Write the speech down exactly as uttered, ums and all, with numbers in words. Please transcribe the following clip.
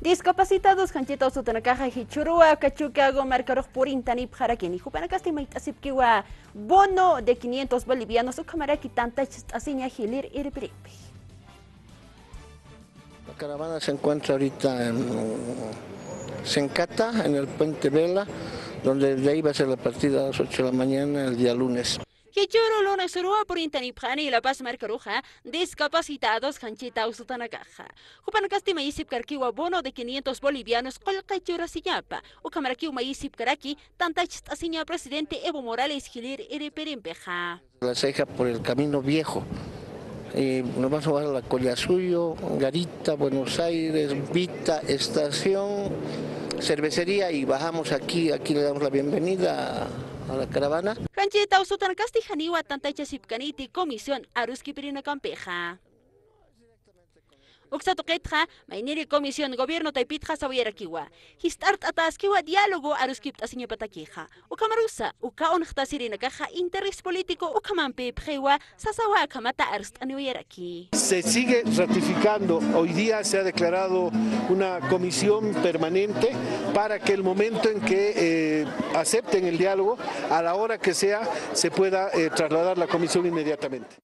Discapacitados janchita usutanakaxa jichhüruwa Cachucago markarux purintanipxarakini. Jupanakasti mayt'asipkiwa bono de quinientos bolivianos ukhamaraki tantachist'asiña jilïr irpirimpi. La caravana se encuentra ahorita en Sencata, en el puente Vela, donde de ahí va a ser la partida a las ocho de la mañana el día lunes. Jichhüru lunes uruwa purintanipxani La Paz markaruxa discapacitados janchita usutanakaxa. Jupanakasti mayisipkarkiwa bono de quinientos bolivianos qullqi churasiñapa. Ukhamarakiw mayisipkaraki tantachist'asiña presidente Evo Morales jilïr irpirimpixa. La Ceja por el camino viejo. Y nos vamos a bajar a la Collasuyo, Garita, Buenos Aires, Vita, Estación, Cervecería y bajamos aquí, aquí le damos la bienvenida a, a la caravana. Janchita usutanakasti janiwa tantachasipkaniti comisión aruskipirinakampixa. Uksa tuqitxa, mayniri comisión gobierno taypitxa sawayarakiwa. Jist'art'ataskiwa diálogo aruskipt'asiñapatakixa. Ukhamarusa, uka unxtasirinakaxa interés político ukhamämpipxiwa, sasawa akhamata arst'aniwayaraki. Se sigue ratificando, hoy día se ha declarado una comisión permanente para que el momento en que, eh, acepten el diálogo, a la hora que sea, se pueda, eh, trasladar la comisión inmediatamente.